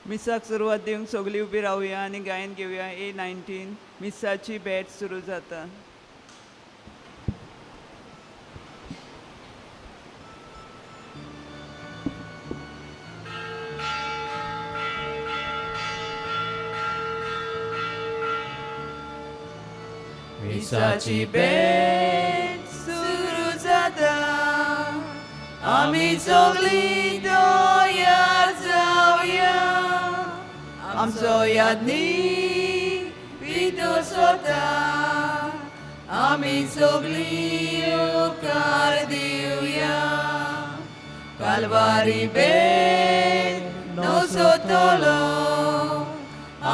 मिसाक सुरवात दिवंक सगळीं उबी रावया आनी गायन घेवया. ए 19 मिसाची भेट सुरू जाता. मिसाची भेट सुरू जाता, आमी सगळीं तयार जावया. आमचो यादनी पितो स्वता, आमी सगळीं उपकार दिवया. कालवारी भेट नसतलो,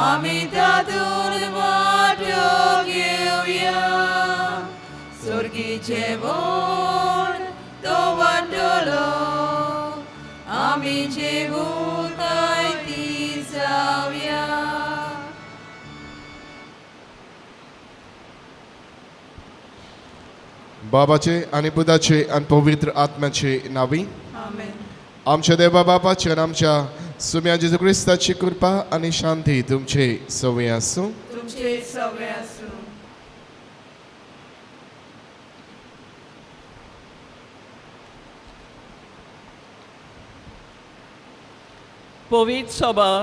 आमी तातूंत वांटो घेवया. स्वर्गी जेवण तो वांटलो, आमी जेवूंक आयती जावया. बाबाचे आनी पुताचे आनी पवित्र आत्म्याचे नावी. आमेन. आमच्या देवा बापाचे आनी आमच्या सुम्या जेजू क्रिस्ताची कृपा आनी शांती तुमचे सवय आसूं. तुमचे सगळे आसूं. पवित्र सभा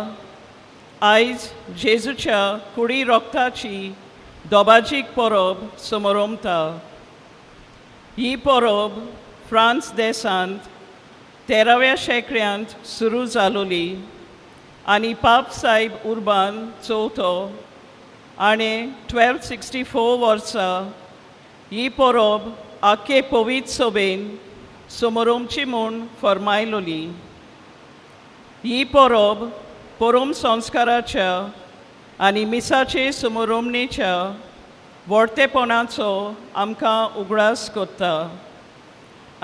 आयज जेजूच्या कुडी रोगताची दोबाजीक परब समरोमता. ही परब फ्रांस देशांत 13व्या शेंकड्यांत सुरू जालोली आनी पाप साहेब उर्बान चवथो आनी 1264 वर्सा ही परब आख्खे पवित्र सभेन समरोमची म्हूण फर्मायलोली. ही परब परम संस्काराच्या आनी मिसाचे समरोमणेच्या व्हडतेपणाचो आमकां उगडास करता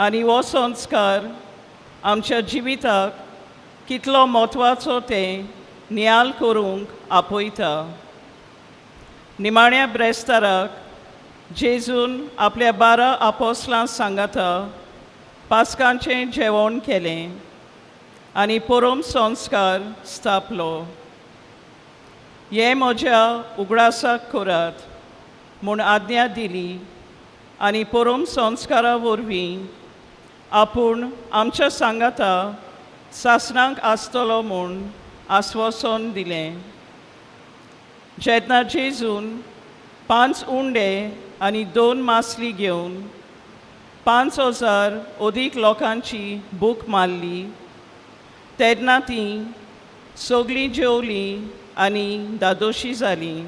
आनी हो संस्कार आमच्या जिविताक कितलो म्हत्वाचो तें नियाल करूंक आपयता. निमाण्या ब्रेस्ताराक जेजून आपल्या 12 आपोसलां सांगाता पास्कांचें जेवण केलें आनी परम संस्कार स्थापलो. हें म्हज्या उगडासाक करात म्हूण आज्ञा दिली आनी परम संस्कारा वरवीं आपूण आमच्या सांगाता सासणाक आसतलो म्हूण आस्वासन दिलें. जेन्ना जेजून 5 उंडे आनी 2 मासली घेवन 5000 अदीक लोकांची भूक मारली तेन्ना तीं सगळीं जेवलीं आनी दादोशी जालीं.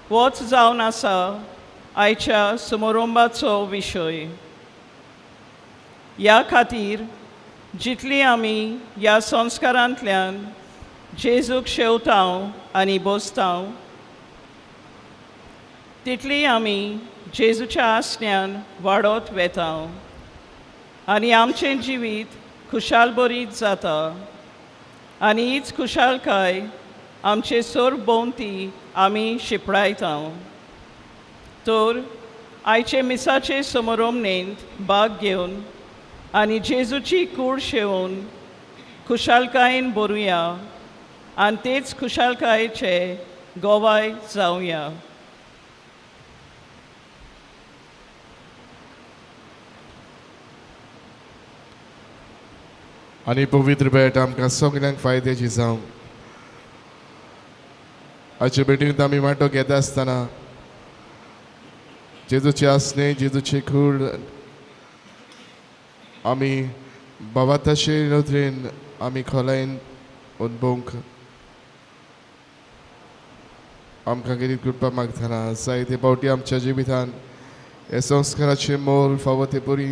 होच जावन आसा आयच्या समारंभाचो विशय. ह्या खातीर जितली आमी ह्या संस्कारांतल्यान जेजूक शेवतांव आनी बसतांव तितली आमी जेजूच्या आसण्यान वाडत वेतांव आनी आमचें जिवीत खुशालभरीत जाता आनी हीच खुशालकाय आमचे सरभोंवती आमी शिंपडायतांव. तर आयचे मिसाचे समारंभेंत भाग घेवन आनी जेजूची कूड शेवोवन खुशालकायेन भरुया आनी तेच खुशालकायेचे गोवाय जावया. आनी पवित्र भेट आमकां सगल्यांक फायद्याची जावं. आयचे भेटींत आमी वांटो घेता आसतना जेजूची आसणे, जेजूची कूड आमी भावाताचे नदरेन आमी खोलायेन अनुभवंक आमकां कितें कृपा मागतना जायते फावटी आमच्या जिवितान हे संस्काराचे मोल फावो ते परी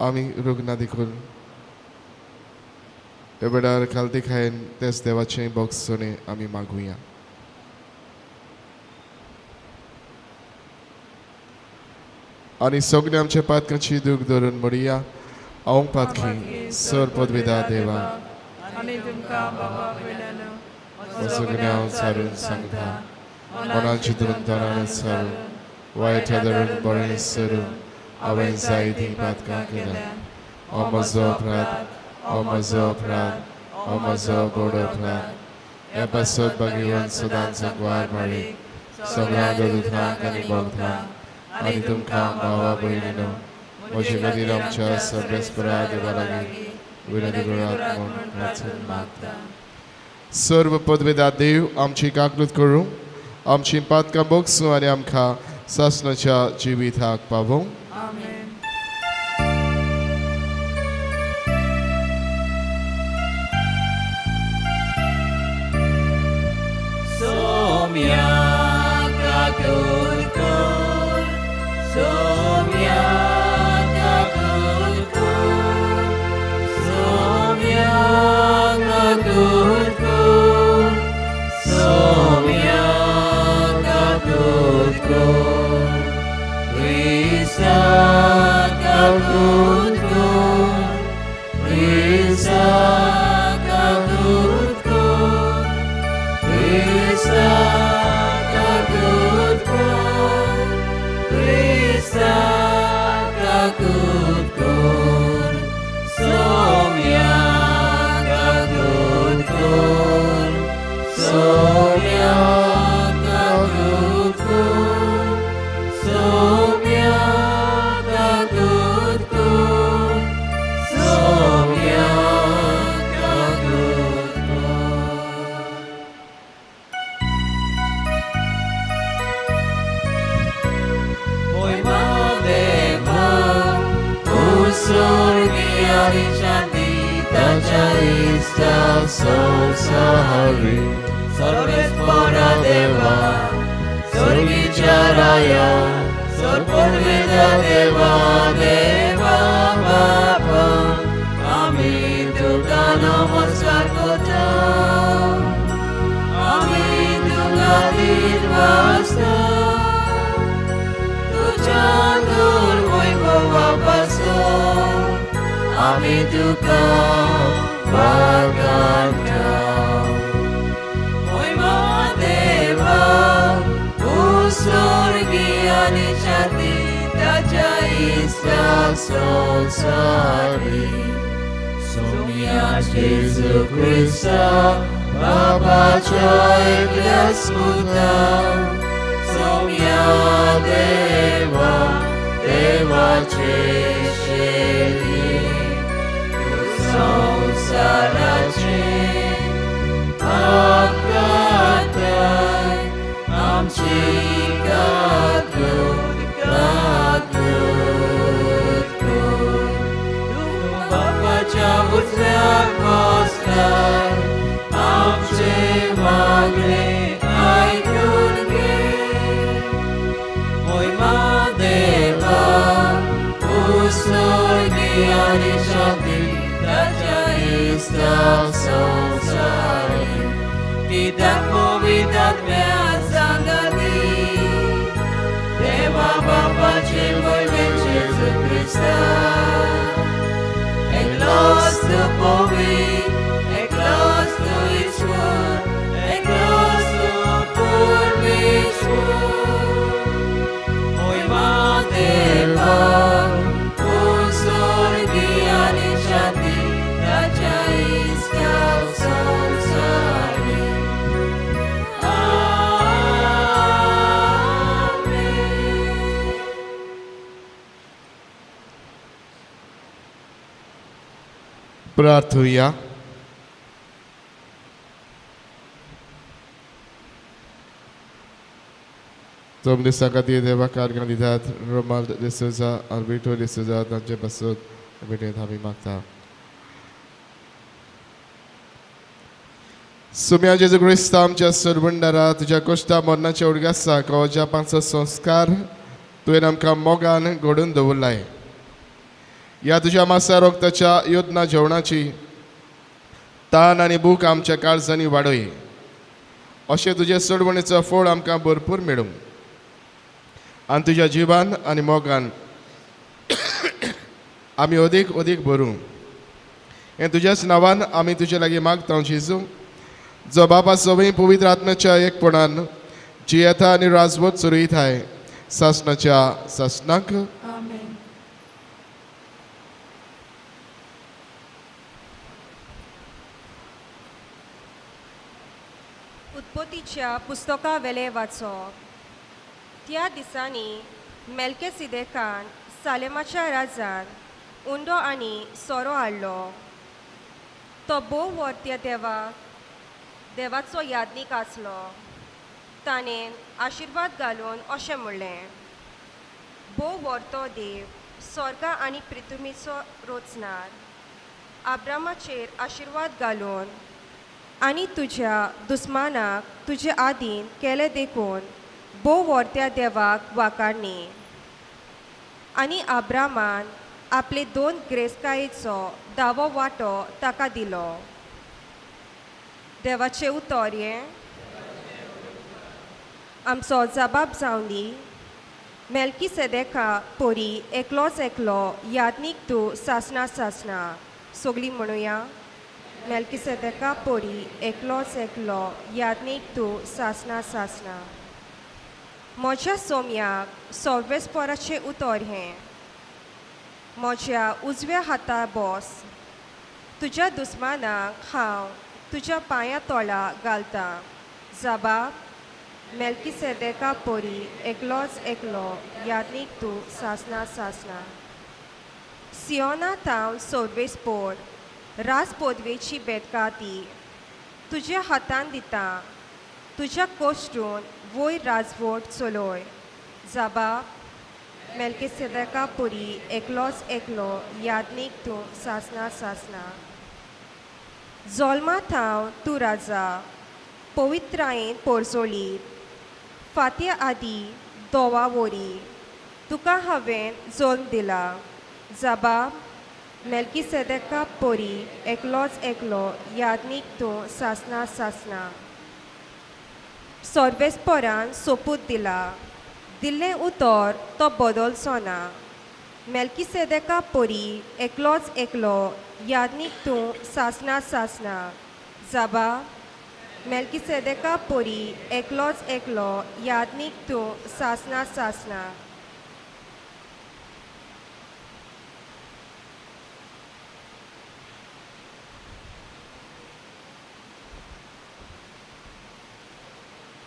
आमी रुग्ना देखून ह्या वेळार खालती खायन तेच देवाचें भोगसणें आमी मागुया. आनी सगळे आमच्या पातकांची दूख धरून म्हणया, हांव पातकी सर पदवेदा देवा आनी तुमकां बाबा वयल्यान म्हजो गुन्यांव सारून सांगता, मनान चिंतून तोंडान सारून वायट धरून बरें सरून हांवें जायतीं पातकां केल्या. हो म्हजो अपराध, हो म्हजो अपराध, हो म्हजो गोड अपराध. ह्या पासत भाग्यवान सदांच सांकवार माळी सगळ्या दुखांक आनी भोगतांक आनी तुमकां भावा भयणीनो म्हजे खातीर आमच्या सर्वेस्परा देवा लागीं विनंती करात म्हूण प्रार्थना मागता. सर्व पदवेदा देव आमची काकलूत करूं, आमची पातकां बोगसूं आनी आमकां सासणाच्या जिविताक पावोवं. आमेन. Somia kakulkul, Somia kakulkul, Somia kakulkul, Somia kakulkul, Krista kakulkul, Krista kakulkul, Krista kakulkul, Krista kakulkul, Somia kakulkul, Somia kakulkul, Somia kakulkul, Somia kakulkul. Hoy Deva, Usurgi Shanti Tacha Sahari Sarvespora Deva, Surgicharaya, Sarpurveda Deva, Deva Bapa, আমি তুকা নমস্কার করতাম, আমি তুকা দিলবাস্তাম, তুঝা দূর হইব বাপাসন, আমি তুকা বাগানতাম। Oima Deva, Usurgi Shanti Tacha Ista Sonsari. Somia Jesu Christa, Baba Chai Somia Deva, Deva Chesheli, Samsarache. अपघाताय आमची काकूत काकूत कर. तूं बापाच्या उजव्याक बसलाय, आमचे मागणे आयकून घे. मोहिमा देवा, उसर्गी आनी शांती ताच्या इश्टाक संवसारी. कित्याक पवित्र आत्म्या सांगाती, देवा बापाचे वरवीं जेजू क्रिस्ता. एकलोच तूं पवित्र, एकलोच तूं ईश्वर, एकलोच तूं परमेश्वर. मोहिमा देवा, उसर्गी आनी शांती ताच्या इश्टाक संवसारी. आमेन. प्रार्थुया. तुम दिसा खातीर देवा कारगां दितात रोमाल्द डिसोजा, आल्बर्टो डिसोजा तांचे पासत भेटेंत आमी मागता. सुम्या जेजू क्रिस्ता आमच्या सरबंडारा, तुज्या कोश्टा मरणाच्या उडगासाक अजापांचो संस्कार तुवें आमकां मोगान घडोवन दवरलाय. ह्या तुज्या मासा रोगताच्या योजना जेवणाची तान आनी भूक आमच्या काळजांनी वाडय, अशें तुजे सोडवणेचो फळ आमकां भरपूर मेळूं आनी तुज्या जिवान आनी मोगान आमी अदीक अदीक भरूं. हें तुज्याच नांवान आमी तुजे लागीं मागता जेजू, जो बापा सवय पवित्र आत्म्याच्या एकपणान जियेता आनी राजवट चलयताय सासणाच्या सासणाक. आमेन. उत्पत्तीच्या पुस्तका वेलें वाचप. त्या दिसांनी मेल्केसिदेकान सालेमाच्या राजान उंडो आनी सोरो हाडलो. तो भोव वर्त्या देवाक देवाचो यादनीक आसलो. ताणें आशिर्वाद घालून अशें म्हणलें, भोव वर्तो देव स्वर्गा आनी पृथ्वीचो रोचणार आब्रामाचेर आशिर्वाद घालून आनी तुज्या दुस्मानाक तुजे आदीन केलें देखून भोव वर्त्या देवाक वाखाणणी. आनी आब्रामान आपले दोन ग्रेस्कायेचो दावो वांटो ताका दिलो. देवाचें उतर हें आमचो जबाब जावन दी. मेल्की सेदेका पोरी एकलोच एकलो यादनीक तूं सासना सासना. सगळीं म्हणुया, मेल्की सेदेका पोरी एकलोच एकलो यादनीक तूं सासना सासना. म्हज्या सोम्याक सोर्वेस्पोराचें उतर हें, म्हज्या उजव्या हातार बस, तुज्या दुस्मानाक हांव तुज्या पांया तोळा घालतां. जबाब मेल्की सेदेका पोरी एकलोच एकलो यादनीक तूं सासना सासना. सियोना थावन सोर्वेस्पोर राज पदवेची बेतका ती तुज्या हातान दिता, तुज्या कोश्टून वयर राजवट चलय. जबाब मेल्की सेदेका पोरी एकलोच एकलो यादनीक तूं सासना सासना. जोल्मा थावन तूं राजा पवित्रायेन पोरजोळी फांत्या आदी दोवा वरी तुका हांवें जल्म दिला. जबाब मेल्की सेदेका पोरी एकलोच एकलो यादनीक तूं सासना सासना. सोर्वेस्पोरान सोपूत दिला, दिल्लें उतर तो बदलचो ना. मेल्की सेदेका पोरी एकलोच एकलो यादनीक तूं सासना सासना. जबाब मेल्की सेदेका पोरी एकलोच एकलो यादनीक तूं सासना सासना.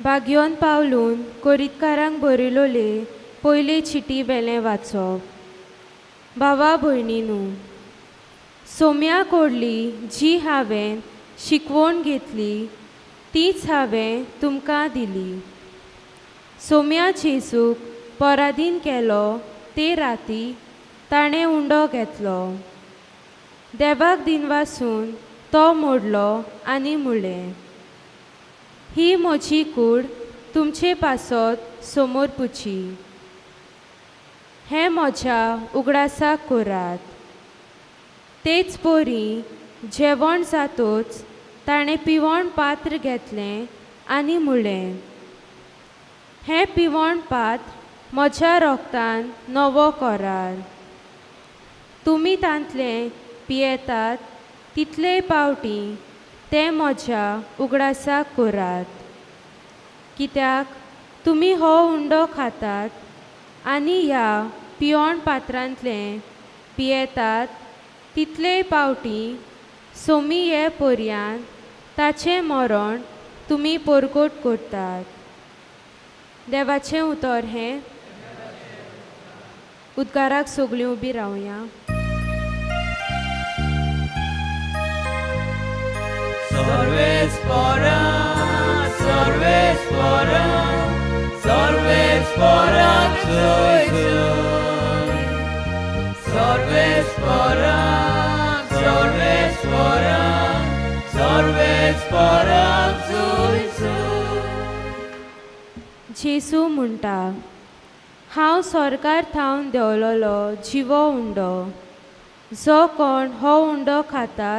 बागयोन पावलून कोरितकारांक बरयलोले पयले चिटी वेलें वाचप. भावा भयणीनू, सोम्या कोडली जी हांवें शिकवण घेतली तीच हांवें तुमकां दिली. सोम्या जेजूक पराधीन केलो ते राती ताणें उंडो घेतलो, देवाक दिनवासून तो मोडलो आनी म्हणलें, ही म्हजी कूड तुमचे पासत समर्पुची, हें म्हज्या उगडासाक करात. तेच परी जेवण जातोच ताणें पिवण पात्र घेतलें आनी म्हणलें, हें पिवण पात्र म्हज्या रोगतान नवो करार. तुमी तांतलें पियेतात तितले पावटी तें म्हज्या उगडासाक करात. कित्याक तुमी हो उंडो खातात आनी ह्या पिवण पात्रांतलें पियेतात तितले पावटी सोमी हे पर्यान ताचें मरण तुमी परगट करतात. देवाचें उतर हें. उद्गाराक सगळीं उबी रावया. सर्वेस्पोरा सर्वेस्पोरा सर्वेस्पोरा सर्वेस्पोरा सर्वेस्पोरा सर्वेस्पोरा. जेजू म्हणटा, हांव स्वर्गार थावन देंवलोलो जिवो उंडो. जो कोण हो उंडो खाता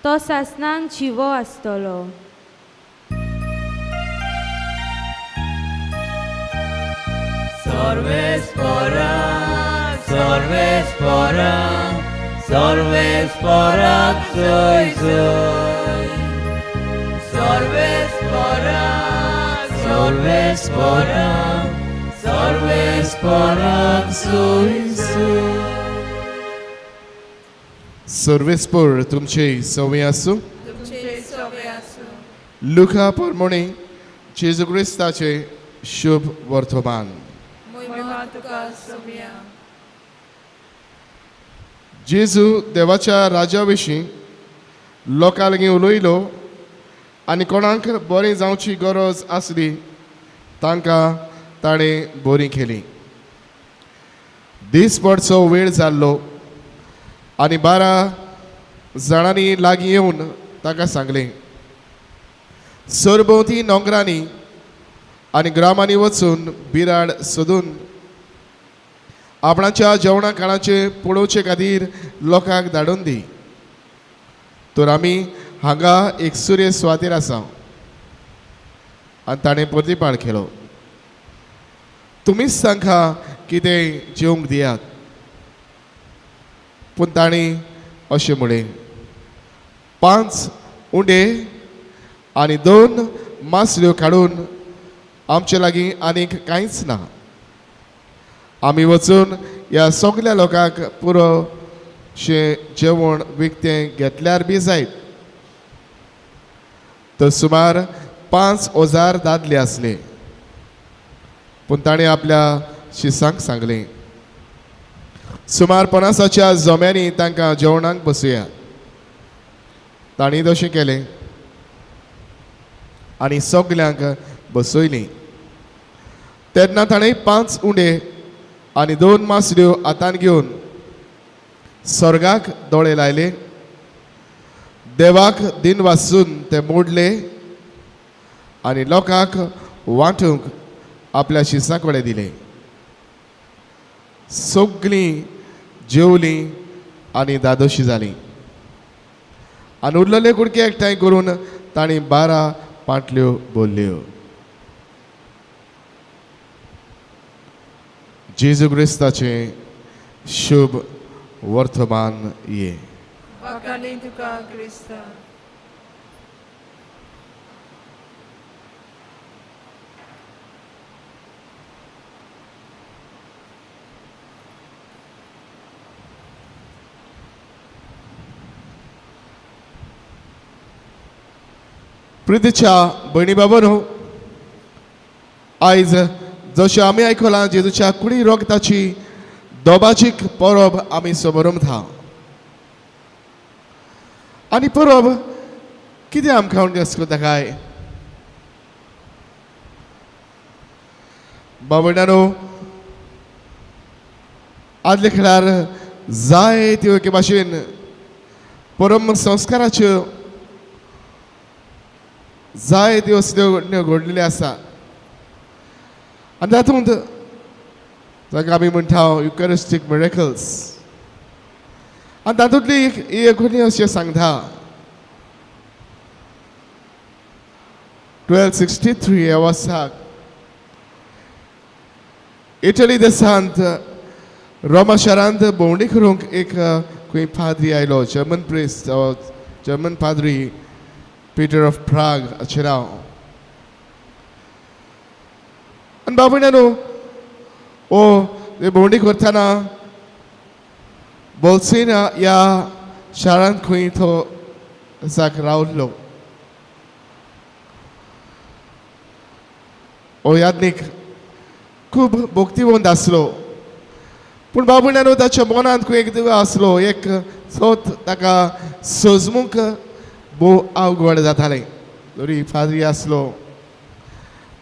तो सासनाक जिवो आसतलो. सर्वेस्पोरा सर्वेस्पोरा सर्वेस्पोरा सर्वेस्पोरा सर्वेस्पोरा सर्वेस्पोरा. सर्वेस्पोर तुमचे सवय आसूं. तुमचे सोबे आसूं. लुका परमोणी जेजू क्रिस्ताचे शुभ वर्तमान. मोहिमा तुका सोम्या. जेजू देवाच्या राजा विशीं लोकां लागीं उलयलो आनी कोणाक बरें जावची गरज आसली तांकां ताणें बरी केली. दीस पडचो वेळ जाल्लो आनी 12 जाणांनी लागीं येवन ताका सांगलें, सरभोंवती नोंगरांनी आनी ग्रामांनी वचून बिराड सोदून आपणाच्या जेवणा खाणाचें पळोवचे खातीर लोकांक धाडून दी, तर आमी हांगा एक सुर्य सुवातेर आसा. आनी ताणें प्रतिपाळ केलो, तुमीच तांकां कितें जेवंक दियात. पूण तांणी अशें म्हणलें, 5 उंडे आनी 2 मासल्यो काडून आमचे लागीं आनीक कांयच ना. आमी वचून ह्या सगल्या लोकांक पुरो शें जेवण विकतें घेतल्यार बी जायत. तर सुमार 5000 दादले आसले. पूण ताणें आपल्या शिसांक सांगलें, सुमार 50च्या जोम्यांनी तांकां जेवणाक बसया. तांणी तशें केलें आनी सगल्यांक बसयलीं. तेन्ना ताणें 5 उंडे आनी 2 मासल्यो हातान घेवन स्वर्गाक दोळे लायले, देवाक दिन वासून ते मोडले आनी लोकांक वांटूंक आपल्या शिसां कडेन दिले. सगळीं जेवलीं आनी दादोशी जालीं आनी उरलेले कुडके एकठांय करून तांणी 12 पांटल्यो भरल्यो. जेजू क्रिस्ताचें शुभ वर्तमान ये. वाकाली तुका क्रिस्ता. प्रितीच्या भयणी बाबांनो, आयज जशें आमी आयकलां जेजूच्या कुडी रोगताची दोबाचीक परब आमी समरमता. आनी परब कितें आमकां उणें करता काय बाबड्यानो? आदल्या खेळार जाय त्यो एके भाशेन परम संस्काराच्यो जाय त्यो असल्यो घडण्यो घडलेल्यो आसा. आनी तातूंत जाका आमी म्हणटा युकरिस्टीक मिरेकल्स, आनी तातूंतली एक घडणी अशें सांगता, 1263 ह्या वर्साक इटली देशांत रोमा शारांत भोंवडी करूंक एक खंय पाद्री आयलो, जर्मन प्रिस्ट, जर्मन पाद्री पीटर ऑफ प्राग अशें नांव. आनी बाबड्यानो, ओ भोंवडी करतना बोल्सिना ह्या शारांत खंय तो जाक रावलो. ओ यादनीक खूब भक्तिवंत आसलो, पूण बाबुण्यानो ताच्या मनांत खंय एक दिवो आसलो, एक सोत ताका सजमूंक भोव अवघड जातालें. तरी फादरी आसलो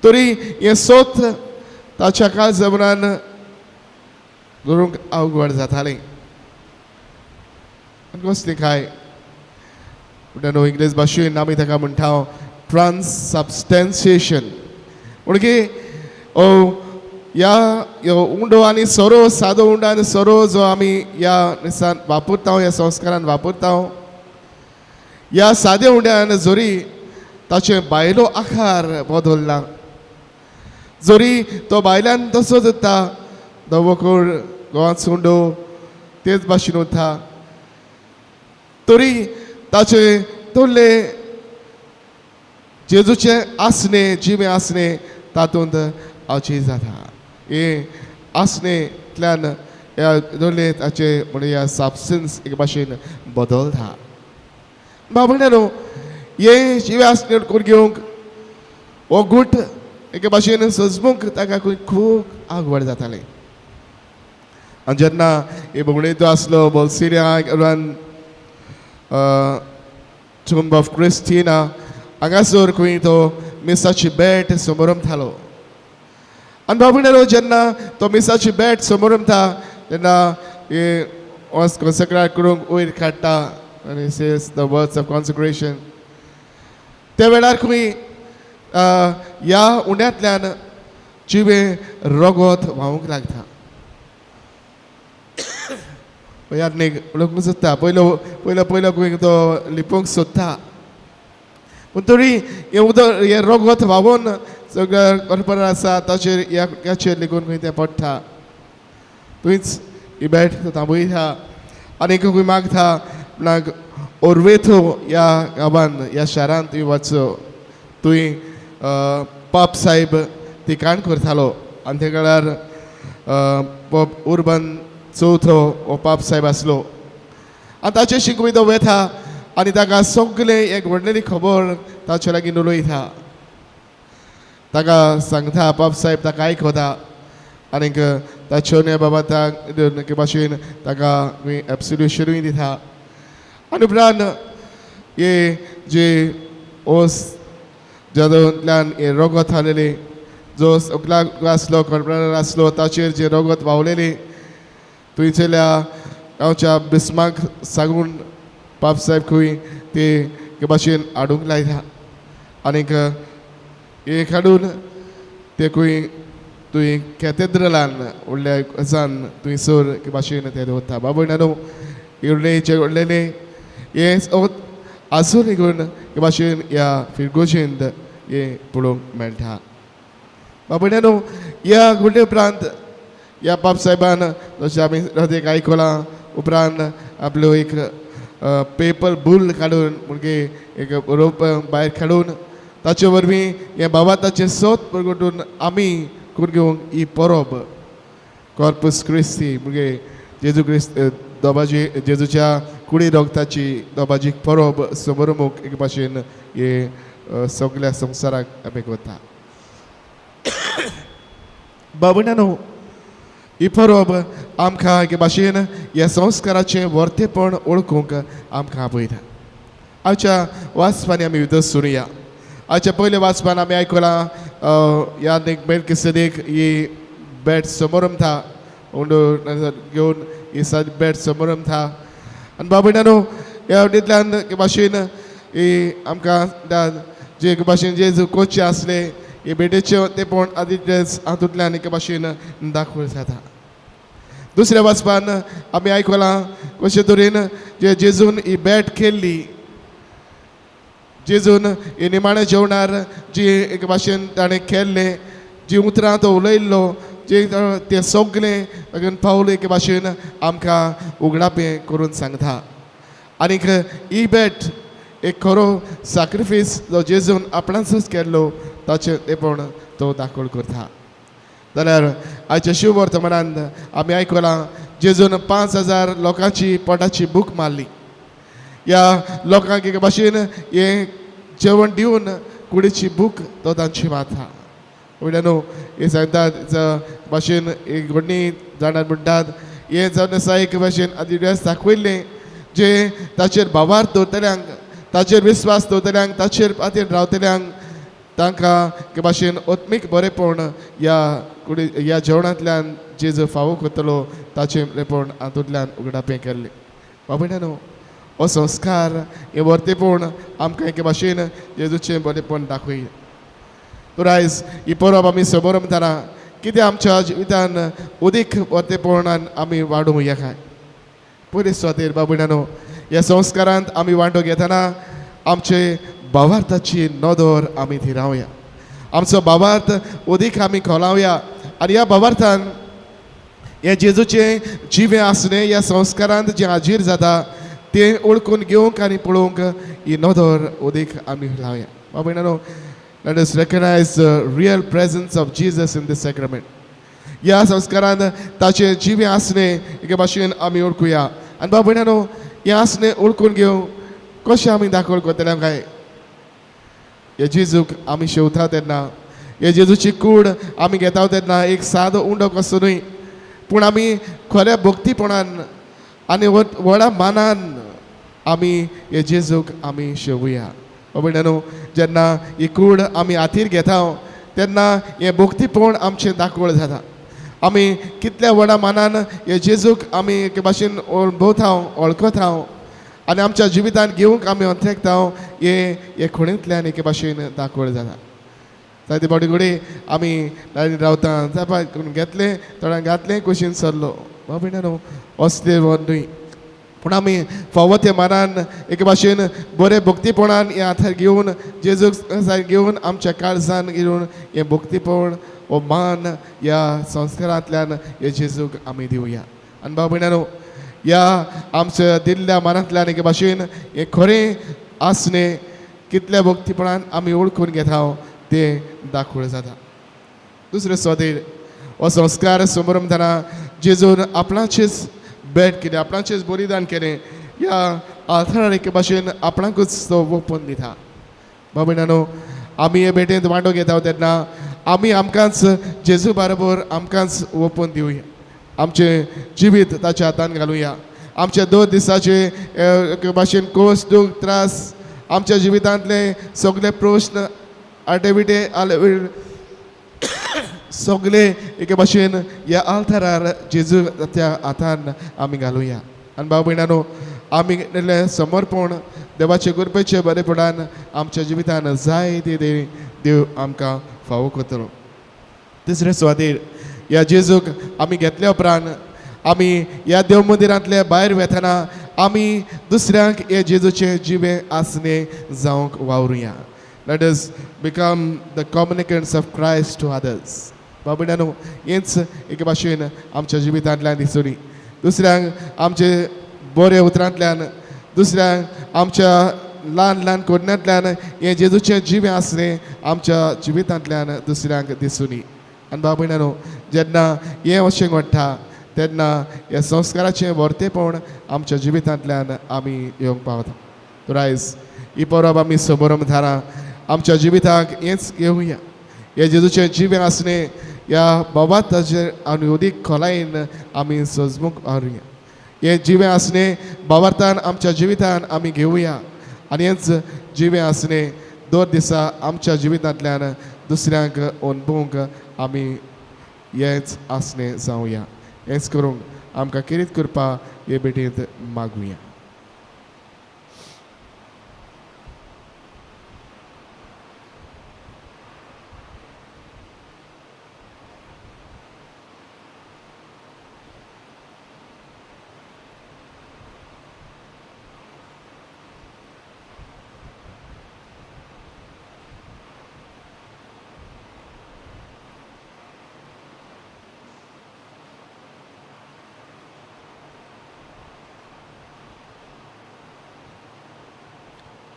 तरी हें सोत ताच्या काळजान धरूंक अवघड जातालें. आनी कसलें काय म्हणटा न्हू इंग्लीश भाशेन आमी ताका म्हणटा ट्रान्ससबस्टेन्सिएशन, म्हणकी ओ ह्या ह्यो उंडो आनी सोरो, सादो उंडो आनी सोरो जो आमी ह्या दिसान वापरता, ह्या संस्कारान वापरता, ह्या साद्या उंड्यान जरी ताचे बायलो आकार बदलना, जरी तो बायल्यान तसोच उरता, धवो कोर गोवांत उंडो तेच भाशेन उरता, तरी ताचे तोडले जेजूचे आसणे जिवे आसणे तातूंत अची जाता. हे आसणेंतल्यान ह्या दोल्ले ताचे म्हणजे ह्या सबस्टन्स एक भाशेन बदलता. बाबा न्हू हे जिवे आसणे करून घेवंक हो गूट एके भाशेन सजमूंक ताका खूब आगवड जातालें. आनी जेन्ना हे भोंवडेचो आसलो बोलसिरिया टुंब ऑफ क्रिस्टिना हांगासर खंय तो मिसाची बेट समोरमतालो. आनी बाबुण्यारो जेन्ना तो मिसाची बेट समोरमता तेन्ना हे कॉन्सेक्रेट करूंक वयर काडटा आनी says the words of consecration. त्या वेळार खंय ह्या उण्यांतल्यान जिवें रगत व्हांवूंक लागता. यादनीक उलोवंक सोदता पयलो पयलो पयलो खंय तो लिपोवंक सोदता, पूण तरी हें उदक हें रगत व्हांवून सगळ्या करपर आसा ताचेर ह्या ह्याचेर लेगून खंय तें पडटा. थंयच ही बेट तो थांबयता आनी खंय मागता आपणाक ओर्वेथो ह्या गांवान ह्या शारांत तुवें वचचो, तुवें पाप साहेब ती काण करतालो आनी त्या काळार पोप उर्बन चवथो हो पाप साहेब आसलो. आनी ताचे शिकवी तो वेता आनी ताका सगळें एक व्हडलेली खबर ताचे लागीं उलयता, ताका सांगता. पाप साहेब ताका आयकता आनीक ताच्यो न्हय बाबा त्या भाशेन ताका एब्सोल्युशनूय दिता. आनी उपरांत हे जे ओस जातूंतल्यान हे रगत हाडलेलें, जो सगळ्याक आसलो कॉर्पोरेटर आसलो ताचेर जे रगत व्हांवलेलें थंयसरल्या गांवच्या बिस्माक सांगून पाप साहेब खंय ते एके भाशेन हाडूंक लायता आनीक एक हाडून ते खंय तुवें कॅथेड्रलान व्हडल्या हेजान थंयसर एके भाशेन ते दवरता. बाबा न्हू इवलें व्हडलेलें हें आजून लेगून एके भाशेन ह्या फिरगोजेंत हें पळोवंक मेळटा. बाबा न्हू ह्या घडले उपरांत ह्या बाब साहेबान जशें आमी एक आयकलां उपरांत आपलो एक पेपर बूल काडून म्हणजे एक रोप भायर काडून ताचे वरवीं हें बाबा ताचें सोद प्रगटून आमी करून घेवंक ही परब कॉर्पस क्रिस्ती म्हणजे जेजू क्रिस्त दोबाजी जेजूच्या कुडी रोगताची दोबाजी परब समोरमूख एक भाशेन हे सगल्या संवसाराक आमी करता. बाबुण्यानो ही परब आमकां एके भाशेन ह्या संस्काराचें वर्तेपण वळखूंक आमकां आपयता. आयच्या वाचपांनी आमी भितर सुरुया. आयच्या पयल्या वाचपान आमी आयकलां ह्या मेलकिसेदेक ही बेट समोरमता उंडो घेवन ही साद बेट समोरमता. आनी बाबुण्यानो ह्या वटेंतल्यान एके भाशेन ही आमकां जे एके भाशेन जे कोचे आसले हे बेटेचे ते पण आदी हातूंतल्यान एके भाशेन दाखोवल जाता. दुसऱ्या वाचपान आमी आयकलां कशे तरेन जे जेजून ही बेट केल्ली, जेजून ही निमाण्या जेवणार जी एके भाशेन ताणें केल्लें, जी उतरां तो उलयल्लो, जे तें सगळें अगेन पावल एके भाशेन आमकां उगडापें करून सांगता. आनीक ही बेट एक खरो साक्रिफीस जो जेजून आपणाचोच केल्लो ताचें तेपण तो दाखोवल करता. जाल्यार आयच्या शिव वर्तमानांत आमी आयकलां जेजून 5000 लोकांची पोटाची भूक मारली. ह्या लोकांक एके भाशेन हें जेवण दिवन कुडीची भूक तो तांची मारता. वयल्यान न्हू हे सांगतात भाशेन एक घडणी जाणां म्हणटात हें जावन आसा एक भाशेन आदी दाखयल्लें जे ताचेर भावार्थ दवरतल्यांक, ताचेर विस्वास दवरतल्यांक, ताचेर पातयेन रावतल्यांक तांकां एके भाशेन आत्मीक बरेपण ह्या कुडी ह्या जेवणांतल्यान जेजू फावो करतलो ताचें बरेपण हातूंतल्यान उगडापें केल्लें. बाबा न्हू हो संस्कार हें वर्तेपण आमकां एके भाशेन जेजूचें बरेपण दाखय. तर आयज ही परब आमी समोरमताना कितें आमच्या जिवितान उदीक वर्तेपणान आमी वाडोवंक या काय पयले सुवातेर बाबुण्यानो ह्या संस्कारांत आमी वांटो घेतना आमचे भावार्थाची नदर आमी थिरावया, आमचो भावार्थ उदीक आमी खोलावया आनी ह्या भावार्थान हें जेजूचें जिवें आसणें ह्या संस्कारांत जें हाजीर जाता तें ओळखून घेवंक आनी पळोवंक ही नदर उदीक आमी लावया. बाबा, let us recognize the real presence of Jesus in this sacrament. ह्या संस्कारांत ताचें जिवें आसणें एके भाशेन आमी ओळखुया आनी बाबा भयणानो हें आसणें ओळखून घेवंक कशें आमी दाखोवल करतले काय? हे जेजूक आमी शेवता तेन्ना, हे जेजूची कूड आमी घेता तेन्ना एक सादो उंडो कसो न्हय, पूण आमी खऱ्या भक्तीपणान आनी व्हडा मानान आमी हे जेजूक आमी शेवया. बाबा जेन्ना ही कूड आमी हातीर घेता तेन्ना हें भक्तीपण आमचें दाखोवळ जाता. आमी कितल्या व्हडा मानान हे जेजूक आमी एके भाशेन भोवता, वळखता आनी आमच्या जिवितान घेवंक आमी अंत्रेकता, हे हे खुणेंतल्यान एके भाशेन दाखोवळ जाता. जायते फावटी घडये आमी लायनी रावता, जाय कोण घेतलें थोड्यांक घातलें कुशीन सरलो. बाबा न्हू असले न्हय, पूण आमी फावो त्या मानान एके भाशेन बरे भक्तीपणान हें हातार घेवन जेजूक घेवन आमच्या काळजान घेवन हें भक्तीपण हो मान ह्या संस्कारांतल्यान हे जेजूक आमी दिवया. आनी बाबा भयणांनो, ह्या आमच्या दिल्ल्या मानांतल्यान एके भाशेन हें खरें आसणें कितल्या भक्तीपणान आमी वळखून घेता तें दाखोवण जाता. दुसरें सुवातेर हो संस्कार समरंभताना जेजून आपणाचेच भेट केलें, आपणाचेच बलिदान केलें, ह्या आल्तारार एके भाशेन आपणाकूच तो ओपून दिता. बाबा भयणांनो, आमी हे भेटेंत वांटो घेता तेन्ना आमी आमकांच जेजू बरोबर आमकांच ओपून दिवया, आमचें जिवीत ताच्या हातान घालुया. आमच्या 2 दिसाचे एके भाशेन कोस दूख त्रास, आमच्या जिवितांतले सगळे प्रश्न आटेविटे आले सगळे एके भाशेन ह्या आल्तारार जेजू त्या हातान आमी घालुया. आनी भाव भयणांनो, आमी घेतलेलें समर्पण देवाचे कृपेचे बरेपणान आमच्या जिवितान जाय ते देव आमकां फावो करतलो. तिसरे सुवातेर ह्या जेजूक आमी घेतल्या उपरांत आमी ह्या देव मंदिरांतले भायर वेतना आमी दुसऱ्यांक हे जेजूचे जिवे आसणे जावंक वावरुया. Let us become the communicants of Christ to others. बाबड्यानो, हेंच एके भाशेन आमच्या जिवितांतल्यान दिसूनी दुसऱ्यांक आमचे बरे उतरांतल्यान, दुसऱ्यांक आमच्या ल्हान ल्हान कोरण्यांतल्यान हें जेजूचें जिवें आसलें आमच्या जिवितांतल्यान दुसऱ्यांक दिसूनी. आनी बाबड्यानो, जेन्ना हें अशें घडटा तेन्ना ह्या संस्काराचें वर्तेपण आमच्या जिवितांतल्यान आमी येवंक पावता. तर आयज ही परब आमी समोरम थारा आमच्या जिविताक हेंच घेवया. हे जेजूचें जिवें आसणें ह्या बाबाताचेर आनी अदीक खोलायेन आमी सजमूक वावरुया. हें जिवें आसणें बाबार्थान आमच्या जिवितान आमी घेवया आनी हेंच जिवें आसणें दर दिसा आमच्या जिवितांतल्यान दुसऱ्यांक अणभवूंक आमी हेंच आसणें जावया. हेंच करूंक आमकां किरीत करपा हे भेटेंत मागुया.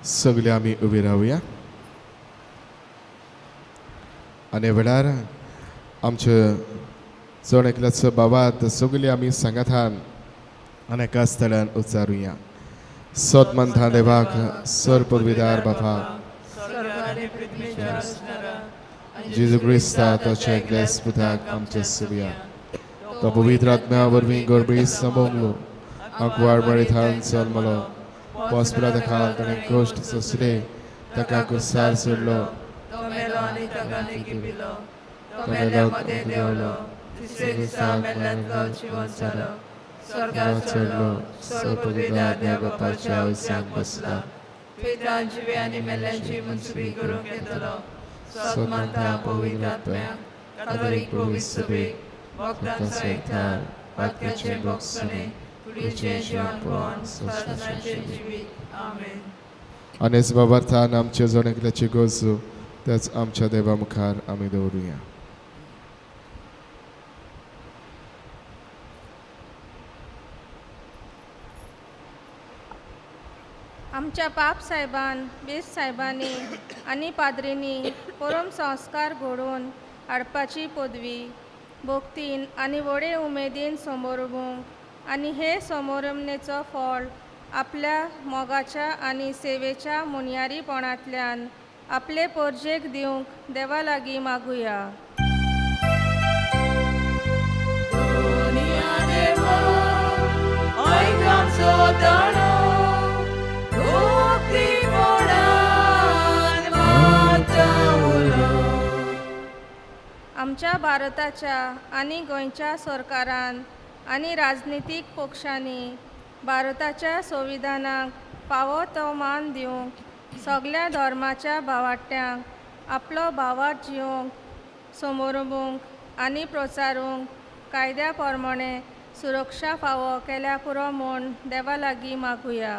सगळे आमी उबे रावया आनी वेळार आमचे चड एकल्याचो बाबात सगळे आमी सांगातान आनी एका स्थळान उच्चारुया. सत मनथा देवाक सर पदवीदार बापा जेजू क्रिस्ता ताच्या एकल्याच पुताक आमच्या सुया तो पवित्र आत्म्या वरवीं गर्भी समोंगलो आंकवार मरिथान जल्मलो पोसपिलाता खाल ताणें कश्ट सोंसले ताका कुसार सोडलो तो मेलो आनी ताका लिपिलो तो मेल्या मदें देंवलो तिसरे दिसा मेल्ल्यांतलो जिवंत जालो स्वर्गार चडलो सर्व देव बापाच्या वयसान बसला पिता जिवे आनी मेल्ल्यांची मुंसबी करूंक येतलो सतमानता पवित्र आत्म्याक कातोलीक पवित्र सभेक भक्तांचो एकठार पातक्याचें भोगसणें कुडीचें जिवनपण सदांचें जिवीत. आमेन. आनी बाबार्थान आमच्या जण एकल्याची गरजो त्याच आमच्या देवा मुखार आमी दवरुया. आमच्या पाप साहेबान बेस साहेबांनी आनी पाद्रींनी परम संस्कार घडोवन हाडपाची पदवी भक्तीन आनी व्हडे उमेदीन समोरमूंक आनी हे समोरमनेचो फळ आपल्या मोगाच्या आनी सेवेच्या मुनयारीपणांतल्यान आपले पोरजेक दिवंक देवा लागीं मागुया. आमच्या भारताच्या आनी गोंयच्या सरकारान आनी राजनितीक पक्षांनी भारताच्या संविधानाक फावो तो मान दिवंक सगल्या धर्माच्या भावाट्यांक आपलो भावार्थ जिवंक समोरबूंक आनी प्रचारूंक कायद्या प्रमाणे सुरक्षा फावो केल्या पुरो म्हूण देवा लागीं मागुया.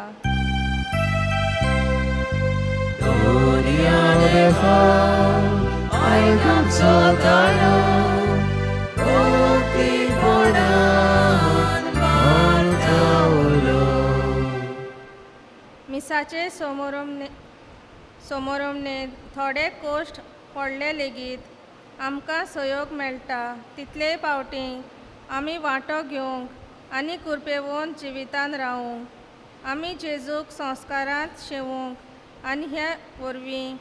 मिसाचे समोरमने थोडे कोश्ट पडले लेगीत आमकां सहयोग मेळटा तितले पावटी आमी वांटो घेवंक आनी कुरपेवन जिवितान रावूंक आमी जेजूक संस्कारांत शेवूंक आनी हे वरवीं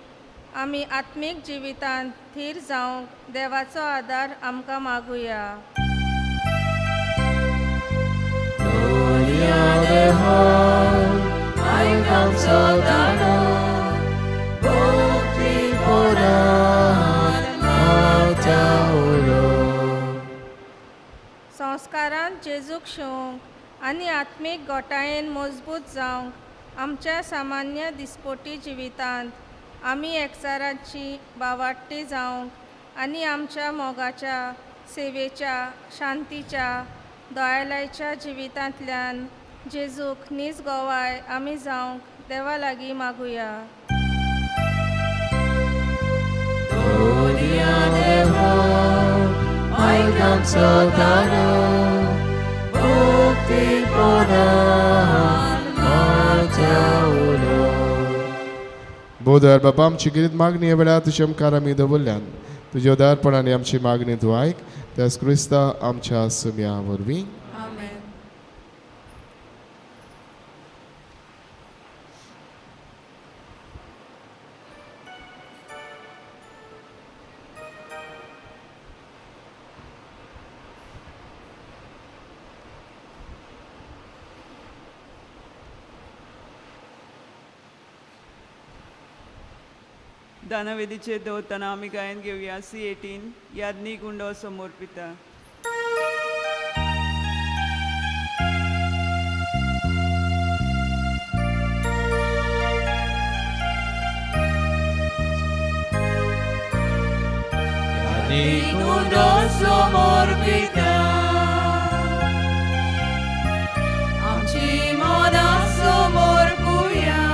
आमी आत्मीक जिवितांत थीर जावंक देवाचो आदार आमकां मागुया. संस्कारांत जेजूक शेवूंक आनी आत्मीक गोटायेन मजबूत जावंक आमच्या सामान्य दिसपोटी जिवितांत आमी एकचाराची बावाट्टी जावंक आनी आमच्या मोगाच्या सेवेच्या शांतीच्या दयालयाच्या जिवितांतल्यान जेजूक नीज गोवाय आमी जावंक देवा लागीं मागुया. बोधर बापा आमची गिरीत मागणी ह्या वेळार तुज्या मुखार आमी दवरल्यान तुज्या उदारपणान आमची मागणी तूं आयक त्याच क्रिस्ता आमच्या सुम्या वरवीं. दानवेदीचे दवरतना आमी गायन घेवया C18 यादनी गुंडो समोर पिता. गुंडो समोर पिता आमची मनां समोर पुया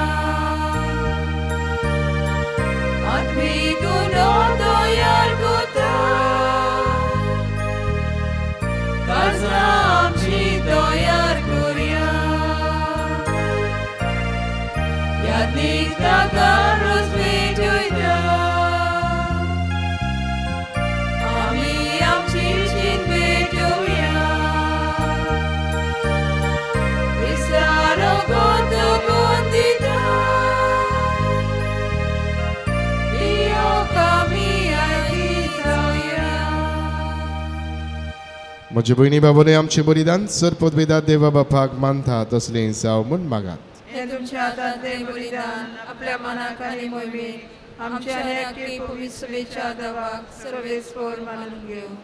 म्हजे भयणी बाबोने आमचे बलिदान सर पदवेदा देवा बापाक मानता तसलें जावं म्हूण मागात. हें तुमच्या हातांतलें बलिदान आपल्या मनाक आनी मोहिमेक आमच्या आनी पवित्र देवाक सर्वेस्पर मानून घेवं.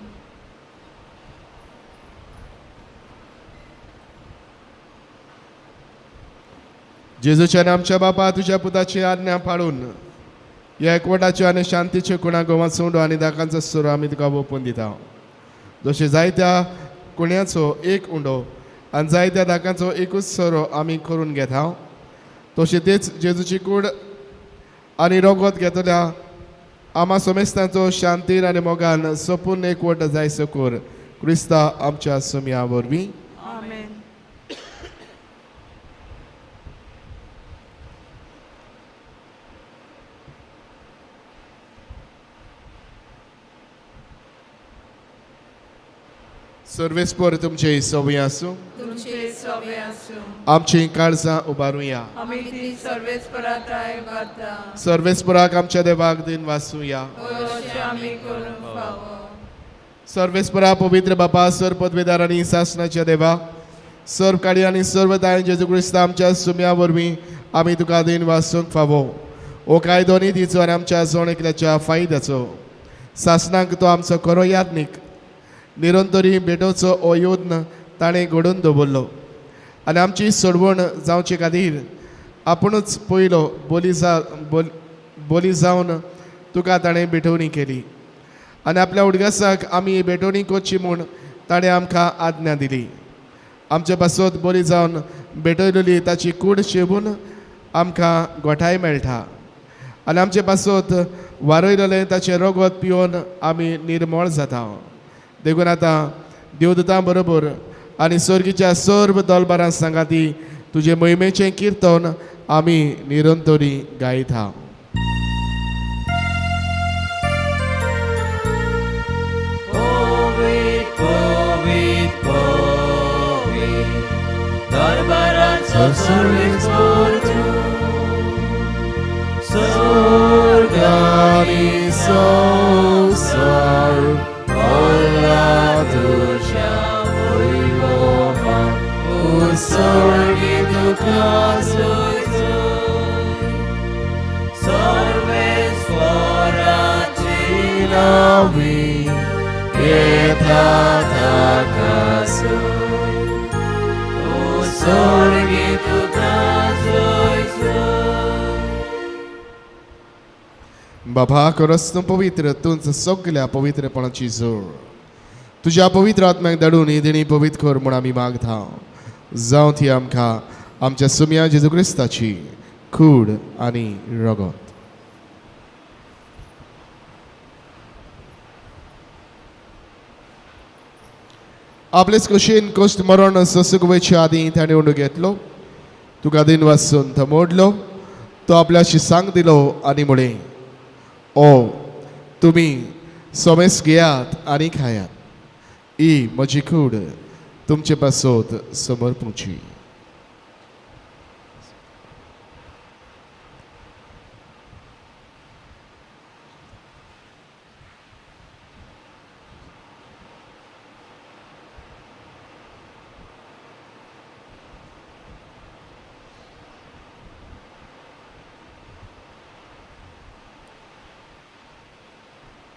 जेजूच्यान आमच्या बापा तुज्या पुताची आज्ञा पाळून ह्या एकवटाच्यो आनी शांतीच्यो कुणा गोवा सोडू आनी दाकांचो सुरो आमी तुका ओपून दिता. जशें जायत्या कुण्याचो एक उंडो आनी जायत्या दाकांचो एकूच सोरो आमी करून घेता तशें तेच जेजूची कूड आनी रगत घेतल्या आमा सोमेस्तांचो शांतीन आनी मोगान सोपून एकवट जाय सकोर क्रिस्ता आमच्या सुमया वरवीं. आमेन. सर्वेस्पर तुमचे सवय आसूं. तुमचे सोबे आसूं. आमची काळजां उबारुया. आमी ती सर्वेस्पराताय घालता. सर्वेस्पराक आमच्या देवाक दिन वाचुया. अशें आमी करूंक फावो. सर्वेस्परा पवित्र बापा, सर्व पदवेदार आनी सासणाच्या देवा, सर्व काडी आनी सर्व दायन जेजू क्रिस्ता आमच्या सुम्या वरवीं आमी तुका दिन वाचूंक फावो. हो कायदो नितीचो आनी आमच्या जण एकल्याच्या फायद्याचो. सासणाक तो आमचो खरो याज्ञीक निरंतरी भेटोवचो हो यत्न ताणें घडोवन दवरलो आनी आमची सोडवण जावचे खातीर आपुणूच पयलो बोली जावन तुका ताणें भेटवणी केली आनी आपल्या उडगासाक आमी भेटवणी करची म्हूण ताणें आमकां आज्ञा दिली. आमचे पासत बरी जावन भेटयलेली ताची कूड शेवून आमकां गोठाय मेळटा आनी आमचे पासत वारयलेलें ताचें रगत पिवन आमी निर्मळ जाता. देखून आतां देवदूतां बरोबर आनी सर्गीच्या सर्व दलबारां सांगाती तुजे मोहिमेचें किर्तन आमी निरंतरी गायता. स्वर्गानी संवसार भरला तुज्या वैभवान, उत्सर्गी तुका जय जय. सर्वेस्पराची नांवी येता ताका जय, उत्सर्गी तुका जय जय. बाबा खरोच तूं पवित्र, तूंच सगल्या पवित्रपणाची जोड. तुज्या पवित्र आत्म्याक धाडून ही देणी पवित्र कर म्हूण आमी मागता. जावं ती आमकां आमच्या सुम्या जेजू क्रिस्ताची कूड आनी रगत. आपलेच कुशीन कश्ट मरण सोसूंक वयचे आदीं ताणें उंडो घेतलो, तुका दिन वाचून तो मोडलो, तो आपल्याशी सांग दिलो आनी म्हळें, ओ तुमी सोमेस घेयात आनी खायात, ही म्हजी कूड तुमचे पासत समर्पूची.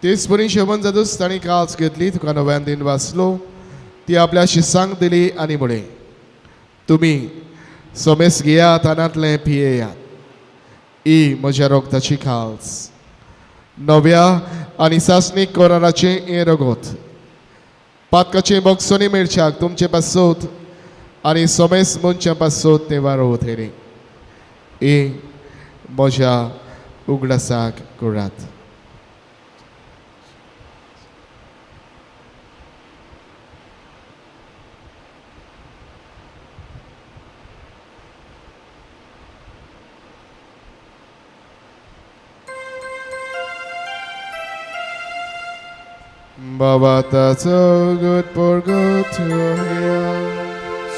तेच परी शेवण जातूच ताणें काळज घेतली, तुका नव्यान दिन वाचलो, ती आपल्याशी सांग दिली आनी म्हळें, तुमी सोमेस घेयात आनांतलें पियेयात, ही म्हज्या रगताची काळज, नव्या आनी सासणीक कराराचें हें रगत, पातकाचें बोगसोनी मेळच्याक तुमचे पासत आनी सोमेस मनशां पासत तें वारोवतलें, ही म्हज्या उगडासाक करात. Baba ताचो परगटया.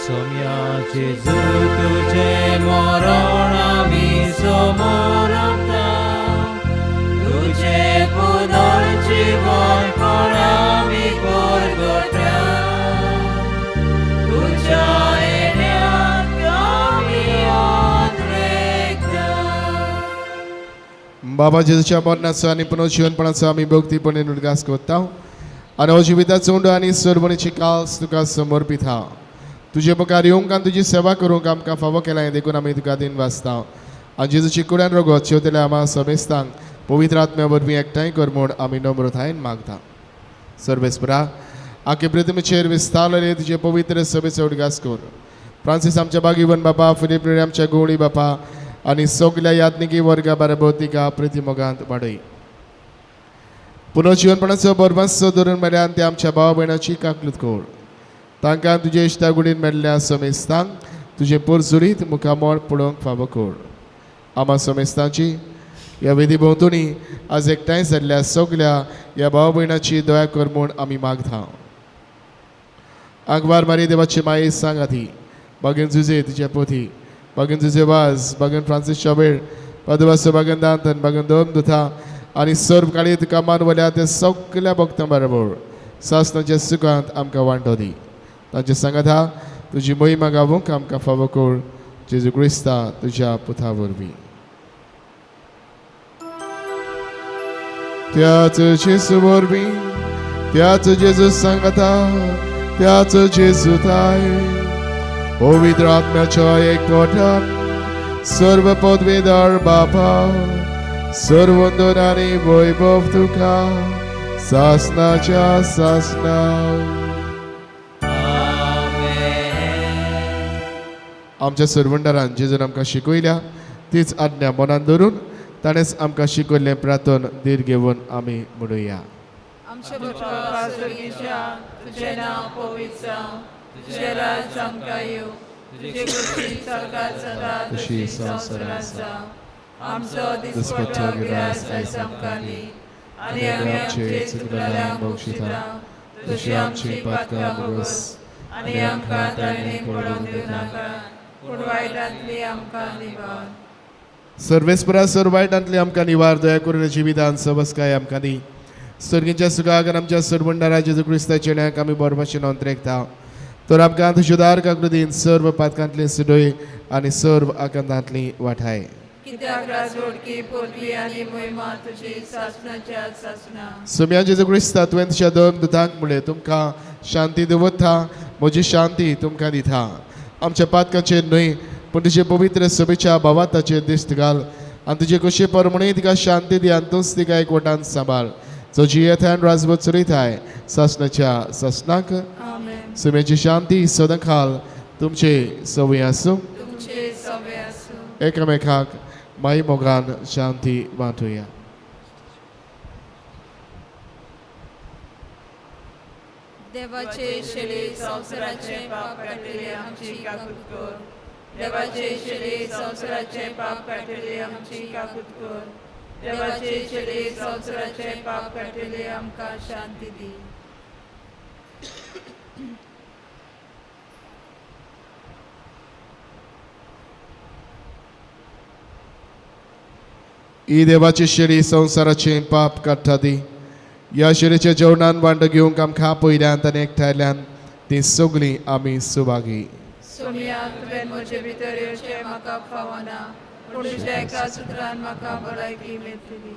सोम्या जेजू तुझे मरण आमी समोरता, तुझे पुनर्जीवनपण आमी परगटा, तुझ्या येण्याक आमी अद्रेकता. बाबा जेजूच्या मरणाचो आनी पुनर्जीवनपणाचो आमी भक्तीपणे उडगास करता आनी हो जिविताचो उंडो आनी सरवणीची काल्स तुका समर्पिता. तुजे मुखार येवंक आनी तुजी सेवा करूंक आमकां फावो केलां देखून आमी तुका दिन वाचता. आनी जेजूची कुड्यान रगत शेवतल्या आमा समेस्तांक पवित्र आत्म्या वरवीं एकठांय कर म्हूण आमी नम्रतायेन मागता. सर्वेस्परा आखे पृथ्वीचेर विस्तारलेले तुजे पवित्र सभेचो उडगास कर. फ्रांसीस आमच्या बागीवन बापा, फिलीप नेरी आमच्या गोवळी बापा आनी सगल्या याज्ञिकी वर्गा बरोबर तिका प्रितीमोगांत वाडय. पुनर्जीवनपणाचो बरबासो धरून मेल्यान ते आमच्या भाव भयणाची काकलूत कर. तांकां तुजे इश्टागुडीन मेल्ल्या समेस्तांक तुजें पोरजुरीत मुखामळ पळोवंक फावो कर. आमा समेस्तांची ह्या वेदी भोंवतणी आज एकठांय जाल्ल्या सगल्या ह्या भाव भयणाची दया कर म्हूण आमी मागता. आंकवार मारी देवाची माये सांगाती, बागेन जुजे तिच्या पोथी, बागेन जुजे वाज, बागेन फ्रांसीस शाबेर, पदवासो बागेन दांतन, बागेन दोन दुथा आनी सर्व काळी तुका मानवल्या त्या सगल्या भक्तां बरोबर सासनाच्या सुखांत आमकां वांटो दी. तांचे सांगाता तुजी मोहिमा गावूंक आमकां फावो कर, जेजू क्रिस्ता तुज्या पुता वरवीं. त्याच जेजू वरवीं, त्याच जेजू सांगाता, त्याच जेजू ताय, पवित्र आत्म्याच्या एकवटान सर्व पदवीधर बापा, सर्वंदन आनी वैभव तुका सासनाच्या सासना. आमच्या सरवंडारान जेजून आमकां शिकयल्या तीच आज्ञा मनान धरून ताणेंच आमकां शिकयल्लें प्रार्थन धीर घेवन आमी म्हणुया. आमच्या बापा स्वर्गीच्या, तुजें नांव पवित्र जावं, तुजें राज आमकां येवं, तुजी खुशी स्वर्गात जाता तशी संवसारांत जावं. आमचो दिसपट्टो गिरास आयज आमकां दी आनी आमी आमचे चुकलेल्यांक बक्षिता तशी आमची पातकां भोगस आनी आमकां ताणें पडून दिवं नाका, पूण वायटांतली आमकां निवार. सर्वेस्परा सर वायटांतली आमकां निवार, दया करून जिवितान सबसकाय आमकां दी. सर्गीच्या सुखाक आनी आमच्या सरबंडारा जेजू क्रिस्ताच्या न्यायाक आमी बरोवपाचें नोंद रेखता, तर आमकां तुज्या उदार काकृतीन सर्व पातकांतली सुडय आनी सर्व आकांतांतली वाठाय. कित्याक राजवटकी पदवी आनी मोहिमा तुजी सासणाच्या सासणा. सोम्या जेजू क्रिस्ता, तुवें तुज्या दोन दुतांक म्हणलें, तुमकां शांती दवरता, म्हजी शांती तुमकां दिता. आमच्या पातकाचेर न्हय पूण तुजे पवित्र सभेच्या भावाताचेर दिश्ट घाल आनी तुजे कशे परमणे तिका शांती दी आनी तूंच तिका एकवटान सांबाळ, जो जियेताय आनी राजवट चलयताय सासणाच्या सासणाक. आमेन. सुम्याची शांती सदांकाल तुमचे सवय आसूं. तुमचे सवे आसूं. एकामेकाक माई मोगान शांती वांटुया. देवाचे शेळी संवसाराचे पाप काडटले आमची काकूत कर. देवाचे शेळी संवसाराचे पाप काडटले आमची काकूत कर. देवाचे शेळी संवसाराचे पाप काडटले आमकां शांती दी. ही देवाची शेळी संवसाराचें पाप काडटा ती, ह्या शेळीच्या जेवणान वांटो घेवंक आमकां पयल्यान आनी एकठांयल्यान ती सगळीं आमी सुभागी. सोम्या, तुवें म्हजे भितर येवचें म्हाका फावना, पूण तुज्या एका सुत्रान म्हाका भलायकी मेळटली.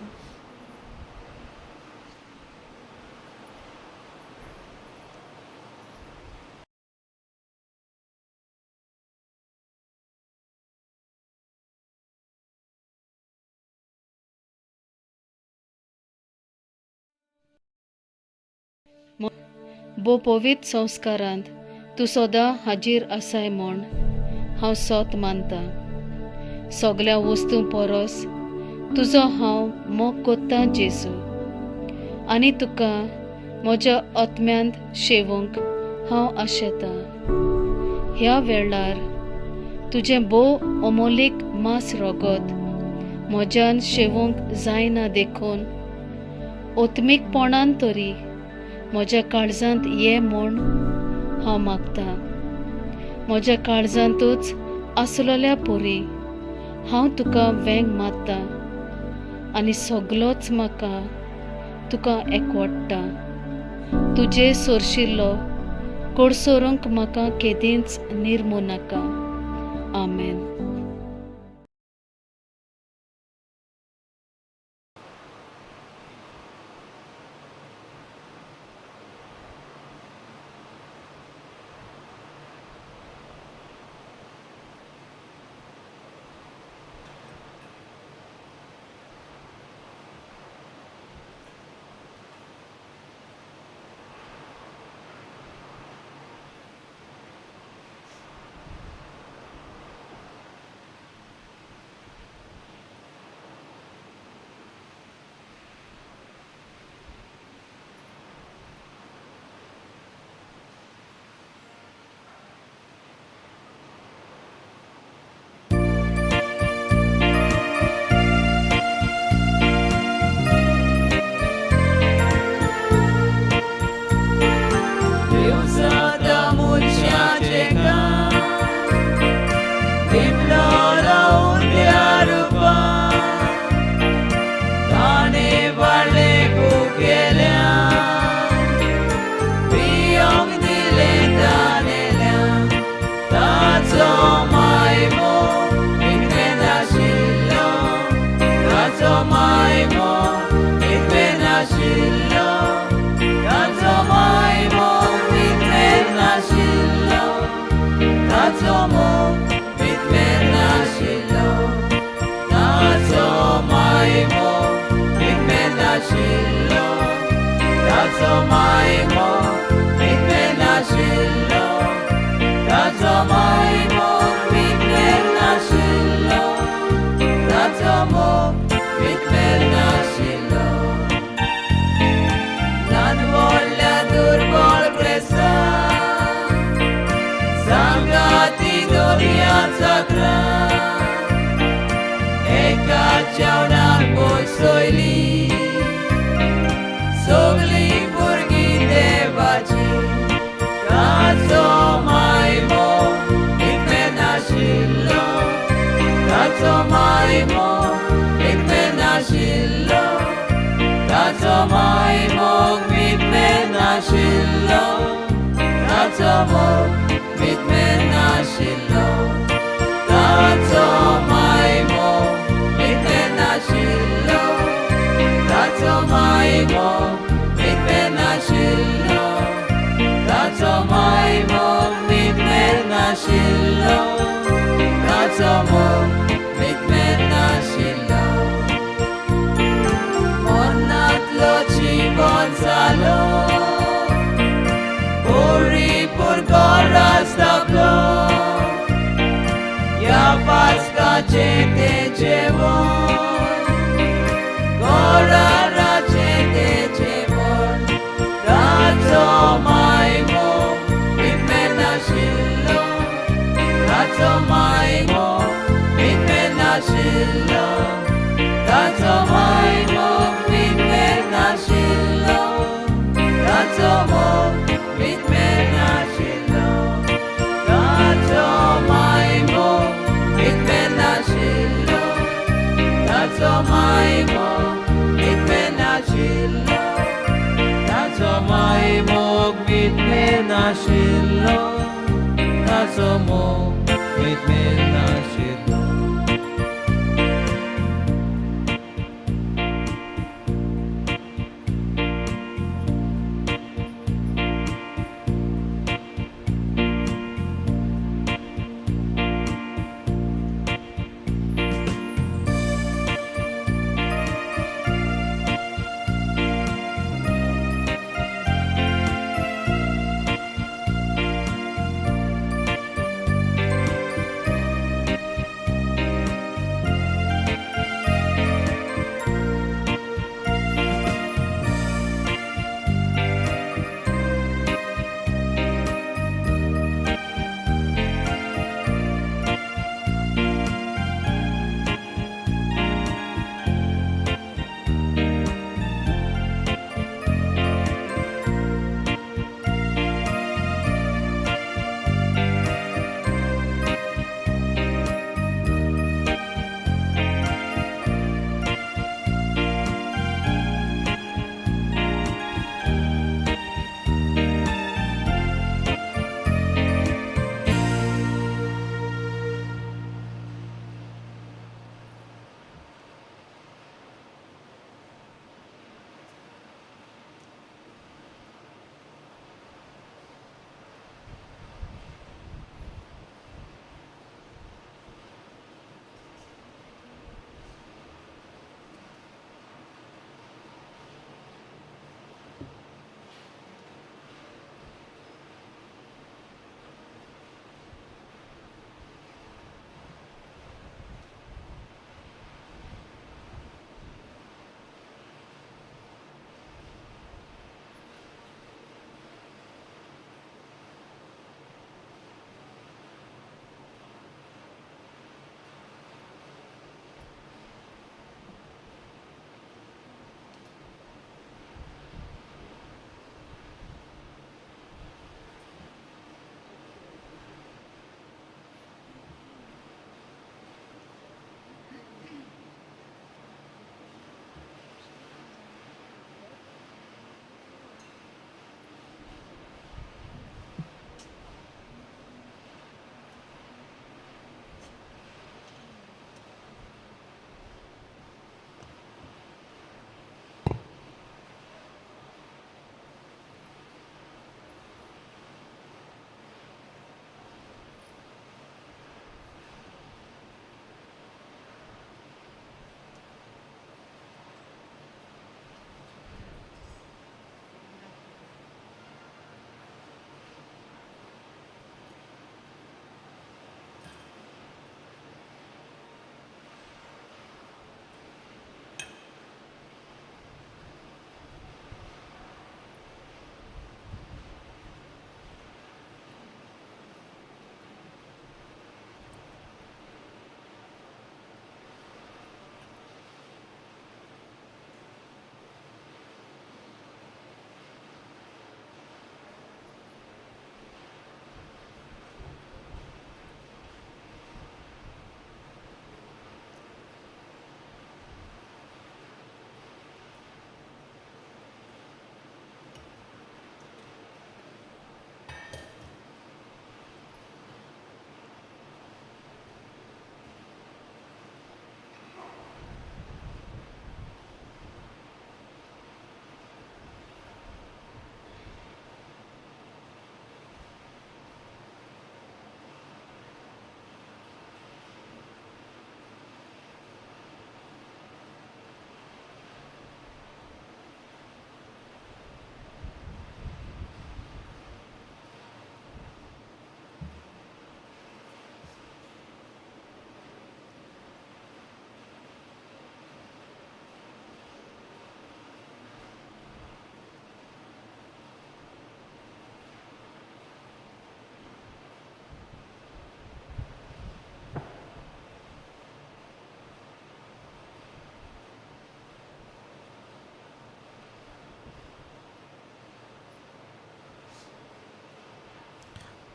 भोव पवित्र संस्कारांत तूं सदां हाजीर आसाय म्हूण हांव सोत मानता. सगल्या वस्तूं परस तुजो हांव मोग कोत्तां जेजू, आनी तुका म्हज्या आत्म्यांत शेवूंक हांव आशेतां. ह्या वेळार तुजें भोव अमोलीक मांस रगत म्हज्यान शेवूंक जायना देखून ओत्मीकपणान तरी म्हज्या काळजांत ये म्हूण हांव मागतां. म्हज्या काळजांतूच आसलेल्या परी हांव तुका वेंग मारता आनी सगलोच म्हाका तुका एकवडटा. तुजे सोरशिल्लो कोडसोरूंक म्हाका केदींच निर्मू नाका. आमेन. मोग वितमेर नाशिल्लो ताचो मायमो वितमेर नाशिल्लो ताचो मायमो वितमेर नाशिल्लो ताचो मायमो वितमेर नाशिल्लो ताचो मोग वितमेर नाशिल्लो ल्हान व्हडल्या दुर्बळ क्रेस्तां सांगाती दर्या जात्रा एका जेवणाक बसयली सगळीं भुरगीं देवाची ताचो मायमो एकमेर नाशिल्लो ताचो मायमो एकमेर नाशिल्लो ताचो मायमो एकमेर नाशिल्लो ताचो मोग वितमेर नाशिल्लो ताचो मायमो वितमेर नाशिल्लो ताचो मायमो वितमेर नाशिल्लो ताचो मायमो वितमेर नाशिल्लो ताचो मोग वितमेर नाशिल्लो मनांतलो जिवन जालो परिपूर्ण स्थापलो ह्या पास्काचें तें जेवण कराराचें तें जेवण ताचो मायमो वितमेर नाशिल्लो ताचो मायमो वितमेर नाशिल्लो ताचो मायमो वितमेर नाशिल्लो ताचो मोग वितमेर नाशिल्लो ताचो मायमो वितमेर नाशिल्लो ताचो मायमो वितमेर नाशिल्लो ताचो मायमोग वितमेर नाशिल्लो ताचो मोग वितमेर नाशिल्लो.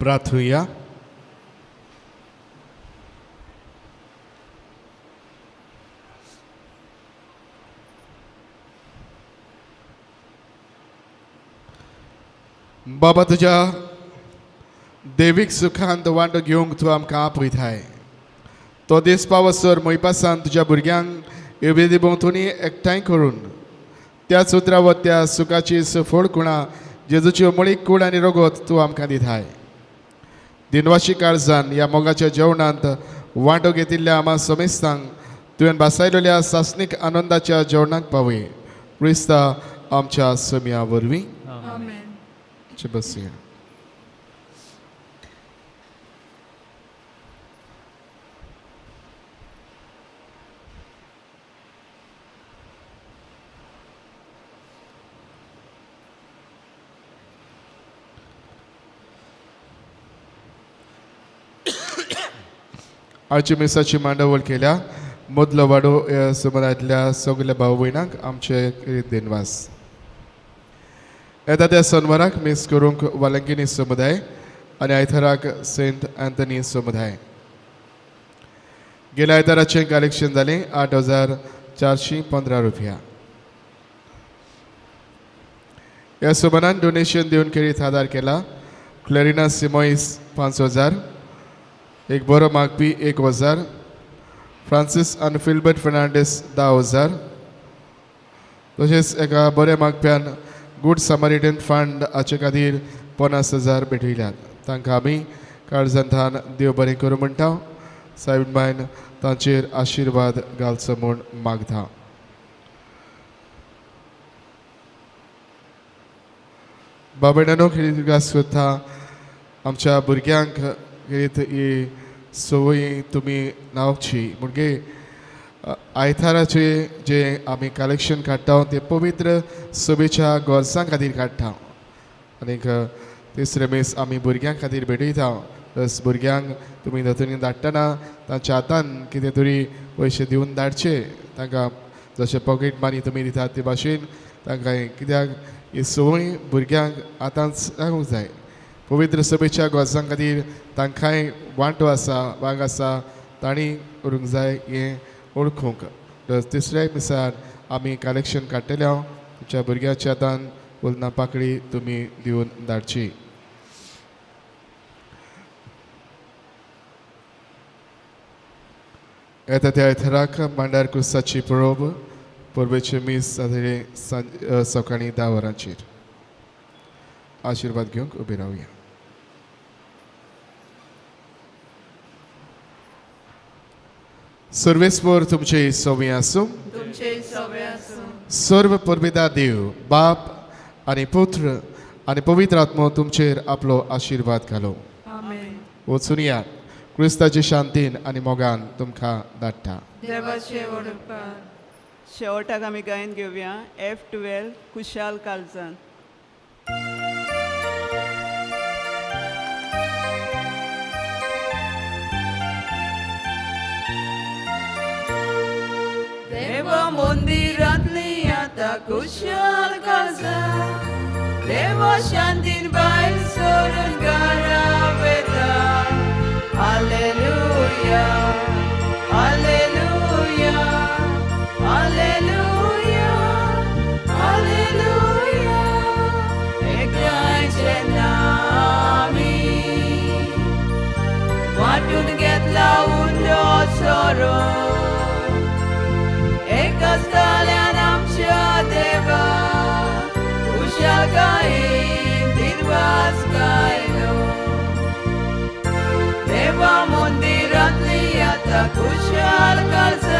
प्रार्थुया. बाबा तुज्या देवीक सुखांत वांटो घेवंक तूं आमकां आपयताय. तो दीस पावसर मोयपासान तुज्या भुरग्यांक इबेदी भोंवतणी एकठांय करून त्या उतरावत त्या सुखाची सफळ कुणां जेजूची उमळीक कूड आनी रगत तूं आमकां दिताय. दिनवाशी काळजान ह्या मोगाच्या जेवणांत वांटो घेतिल्ल्या आमा समेस्तांक तुवें भासायलेल्या सासणीक आनंदाच्या जेवणाक पावय. क्रिस्ता आमच्या समया वरवीं. बसया. आजची मिसाची मांडावळ केल्या मदलो वाडो ह्या समुदायांतल्या सगल्या भाव भयणांक आमचे दिनवास. येता त्या सनवाराक मीस करूंक वालंकिनी समुदाय आनी आयताराक सेंट अँथनी समुदाय. गेल्या आयताराचें कलेक्शन जालें 8,415 रुपया. ह्या सुमनान डोनेशन दिवन खेरीत आदार केला क्लॅरिना सिमोईस 5,000, एक बरो मागपी 1,000, फ्रांसीस आनी फिल्बर्ट फर्नांडीस 10,000, तशेंच एका बऱ्या मागप्यान गूड समारिटन फंड हाचे खातीर 50,000 भेटयल्यात. तांकां आमी काळजांतान देव बरें करूं म्हणटा. सायब बायन तांचेर आशिर्वाद घालचो म्हूण मागता. बाबेणानो खेरीत गास करता आमच्या भुरग्यांक खेरीत ही संवय तुमी लावची म्हणजे आयताराचे जे आमी कलेक्शन काडटा ते पवित्र सभेच्या गरजां खातीर काडटा आनीक तिसरे मीस आमी भुरग्यां खातीर भेटयता. प्लस भुरग्यांक तुमी तातूंत धाडटना तांच्या हातान कितें तरी पयशे दिवन धाडचे. तांकां जशें पॉकेट मनी तुमी दितात ते भाशेन तांकां कित्याक ही संवय भुरग्यांक आतांच लागूंक जाय. पवित्र सभेच्या गरजां खातीर तांकांय वांटो आसा वाग आसा तांणी करूंक जाय हें वळखूंक. तिसऱ्या मिसार आमी कलेक्शन काडटले. तुमच्या भुरग्याच्या हातान उलना पाकळी तुमी दिवन धाडची. येता त्या आयताराक मांडार क्रिस्ताची परब परबेचे मीस जातलें सकाळीं 10 वरांचेर. आशिर्वाद घेवंक उबी रावया. सर्वेस्पर तुमचे सवे आसूं. सर्व परबेदा देव बाप आनी पुत्र आनी पवित्र आत्मो तुमचेर आपलो आशिर्वाद घालो. वचून यात. क्रिस्ताचे शांतीन आनी मोगान तुमकां धाडटा. शेवटाक आमी गायन घेवया F12 खुशाल काळजान. देवा मंदिरांतली आतां खुशाल काळजान देवा शांतीन भायर सरून घरा वता. हालेलुया हालेलुया हालेलुया हालेलुया एकल्याचें नामी वांटून घेतला उंडो सोरो एकाच जाल्यान आमच्या देवा खुशालकायेन दिनवास गायलो. देवा मंदिरांतली आतां खुशाल काळजान